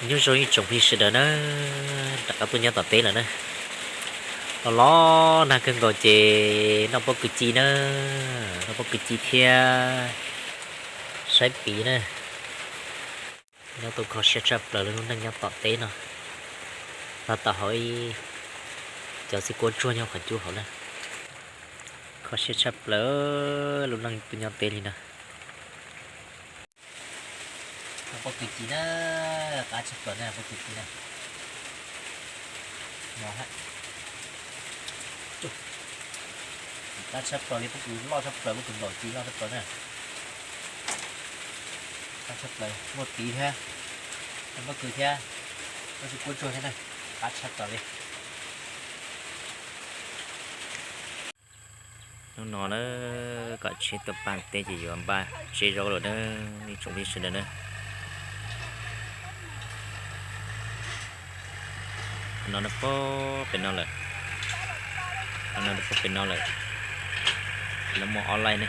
Nyob zoo ib tsoom phooj ywg sawv daws na, rov qab tuaj nyob tom teb lawm na. Los los nag kawg nkaus ces noj pob kws ci na, noj pob kws ci thiab saib piv na. Nyob tau kho siab tshaj plaws lub neej nyob tom teb no, nyob tom hauv ib cov xib kuab tsuag nyob qhov cub hauv na. Kho siab tshaj plaws lub neej tuaj nyob teb li no. Pob kws ci na, qab tshaj plaws na pob kws ci na. Qab tshaj plaws li, pob kws loj tshaj plaws, pob kws nplaum ci loj tshaj plaws na. Qab tshaj plaws, muaj piv thiab, pob kws thiab, pob kws kuab tsuag thiab na. Qab tshaj plaws li. Hnub no na, kom tsheb tuaj pab teb ces yuav npaj tseb zaub lawm na, ib tsoom phooj ywg sawv daws na. No nws pog pem no lawm, no nws pog pem no lawm, lawv muaj ob laij ne.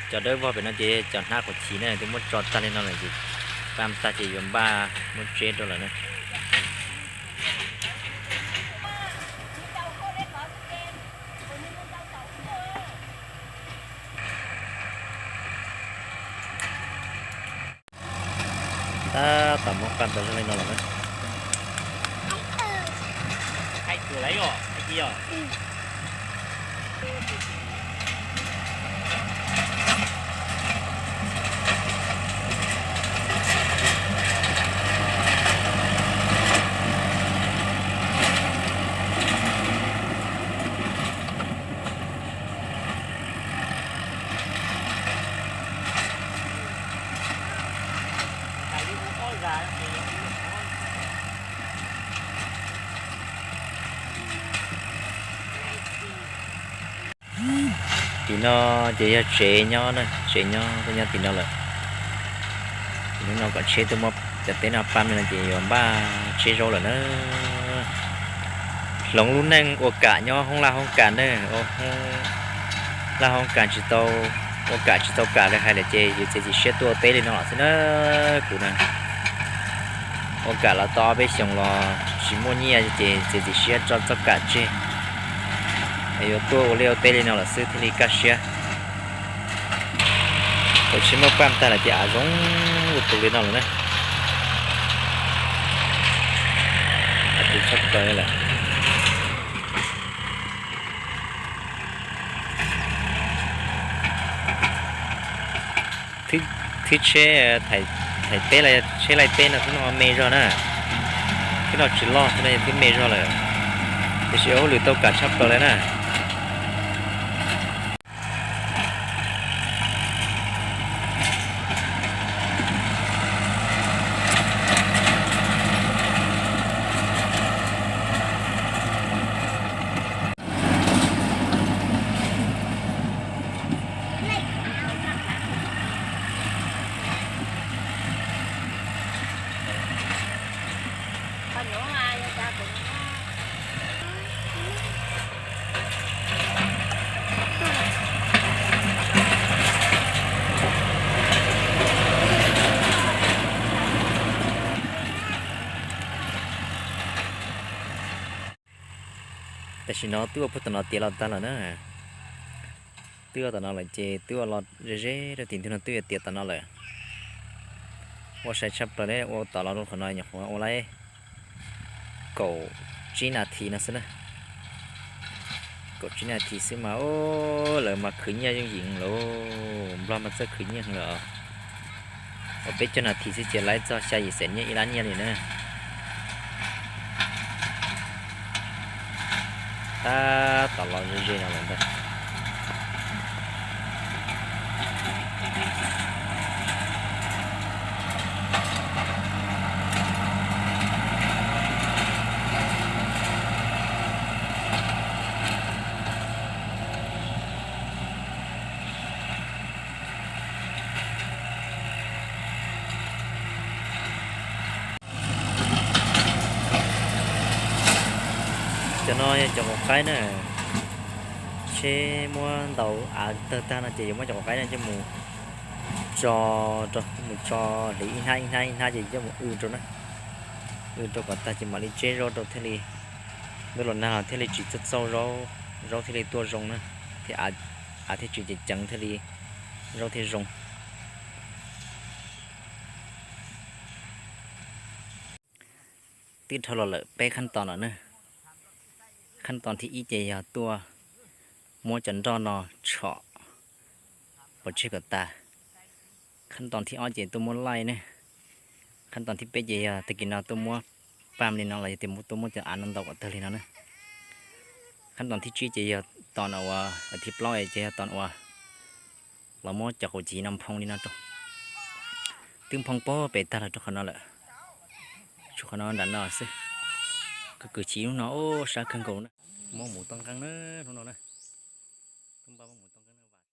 Cov dawb vog pem no ces cov hnab quav chiv na, twb muab tso tag li no lawm ces pab tag ces yuav npaj muab tseb rau lawm na. Tab tom muab paj ntawd zoo li no lawm na. Tim no ces yog tsev nyob na, tsev nyob, nyob tim no lawm. Ces hnub no kom tsheb tuaj muab cov teb no pab no ces yuav npaj tseb zaub lawm na. Hloov lub neej ua kam nyob hoob laj hoob kas na, laj hoob kas tsis tau, ua kam tsis tau kam li hais lawm ces yus txiav txim siab tuaj teb li no xwb na. Kuv na, ua kam los tau ob peb xyoos los tsis muaj nyiaj ces txiav txim siab tso txoj kam tseg, yuav tuaj ua liaj ua teb li no lawm xwb thiaj li kaj siab. Thaum tsheb muab paj tag lawm ces av zoo ua tus li no lawm na. Av tus tshaj plaws lawm. Thwb tsheb, thaim teb los tsheb laij teb no thwb no me zog na. Thwb no tsis loj, thwb no yog thwb me zog lawm, tiam sis ua hauj lwm tau kam tshaj plaws li na. Tam sim no twb ua puag tom no tiav los tag lawm na. Twb ua tom no lawm ces twb ua los ze ze rau tim ntug no twb yuav tiav tom no lawm. Ua sai tshaj plaws ne, ua tom los rau qhov no nyuam qhuav ua laib kaum tsib nas this no xwb na. Kaum tsib nas this xwb mas lawv mas khwv nyiaj yooj yim lawm. Nplog mas txawj khwv nyiaj lawm. Ua peb caug nas this xwb ces laib txog xya yim xees nyiaj ib lab nyiaj li na. Tab tom los ze ze no lawm ntag. Cov no yog cov quav qaib na. Tsheb muab ntaus av tawg tag no ces yuav muab cov quav qaib no coj mus Tso rau, mus tso hliv ib hnab ib hnab ib hnab ces coj mus w rau na. W rau kom tag ces mam li tseb zaub rau thiaj li, ntuj los nag los thiaj li tsis txaug txaug zaub, zaub thiaj li tuaj zoo na, thiab av thiaj tsis ceev ceev thiaj li zaub thiaj zoo. Twb dhau los lawm peb khab tod no na. Khab tod thib ib ces yog tuaj muab cov nroj no tshom pov tseg kom tas. Khab tod thib ob ces tuaj muab laij ne. Khab tod thib peb ces yog tag kis no tuaj muab pam li no los yog tias tuaj muab cov av no ntaus kom tawg li no na. Khab tod thib tsib ces yog tom no uas, thib plaub ces yog tom uas los muab cov qau civ no nphoo li no rau. Twb nphoo pem tag los rau qhov no lawm. Tshuav qhov no nram no xwb. Kws kws chiv hnub no sab kawg nkaus na. Muab mus toj nqeeb na hnub no na. Twb npaj muab mus